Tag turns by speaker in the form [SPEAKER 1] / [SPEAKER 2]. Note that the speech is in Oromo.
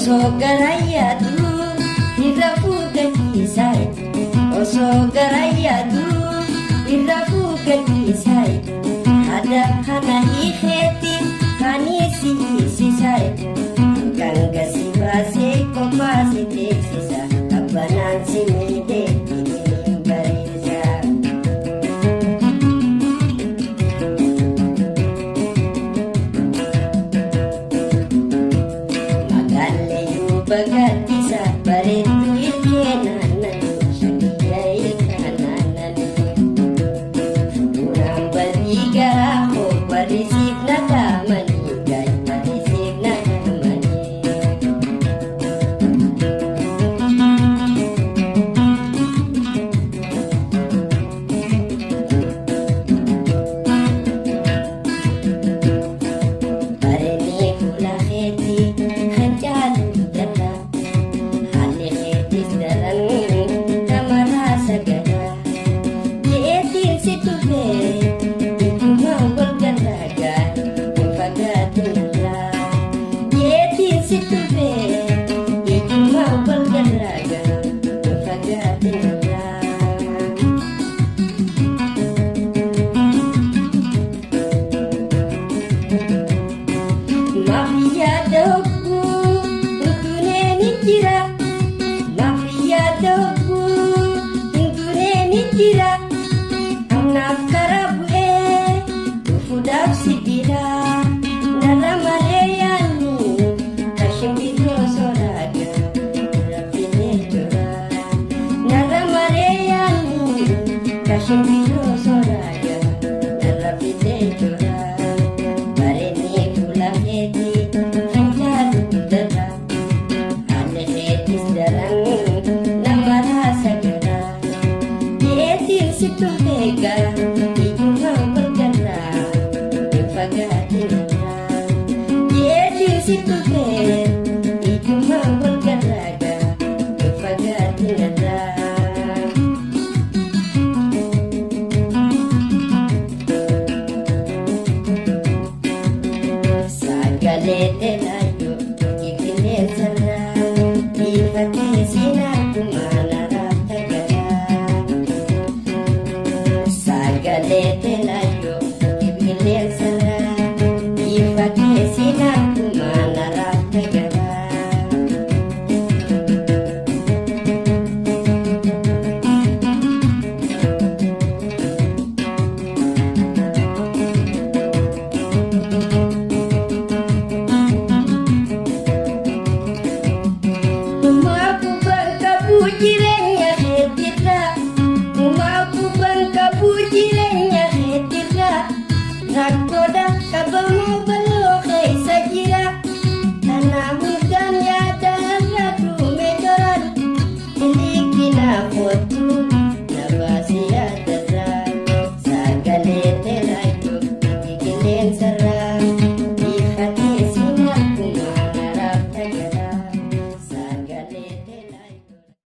[SPEAKER 1] Osoo garaa yaadu irra fuugachiisaa, osoo garaa yaadu irra fuugachiisaa, haadha kana hiikeetti kanii si hiisisaa, ganga si baasee kophaa si teessisa, abbanaan si miidhee hin bareessa. Magaallee yuuba gaaddisa bareedduu ilkee naannanii shakkiya ilkaan naannanii. Fuudhaan badii garaa koo barisiif na dhaamanii barisiif na dhaamanii. Bareenii fuula keetii kan caalu darra, haalli keetis daran namarraa sagada. Jeetiin si dhufee ijjumaan wal gargaaraa hin fagaatin irraa. Jeetiin si dhufee ijjumaan wal gargaaraa hin fagaatin irraa. Maafiyaa dhogguu hunduneen hin jira. Maafiyaa dhogguu hunduneen hin jira. Amnaaf karaa bu'ee dhufuudhaaf si bira. Narra malee yaadni kan shimbirroo sooraaga raffinee jira. Narra malee yaadni kan shimbirroo sooraaga raffinee jira. Bareenii fuula keetii kan caalu darra, haalli keetis daran nama raasa gara. Jeetiin si dhufeega ijjumaan wal garraa hin fagaatin irraa. Jeetiin si dhufee ijjumaan wal garraaga hin fagaatin irraa. Sagalee dheeraayyuu qilleensarraa dhiifatee sinaatuma naraaf tagaraa. Sagalee dheeraayyuu qilleensarraa dhiifatee sinaatuma naraaf tagaraa. Uumaa gubbaan qabu jireenya keetirra. Uumaa gubbaan qabu jireenya keetirra. Rakkoodha qabamtee.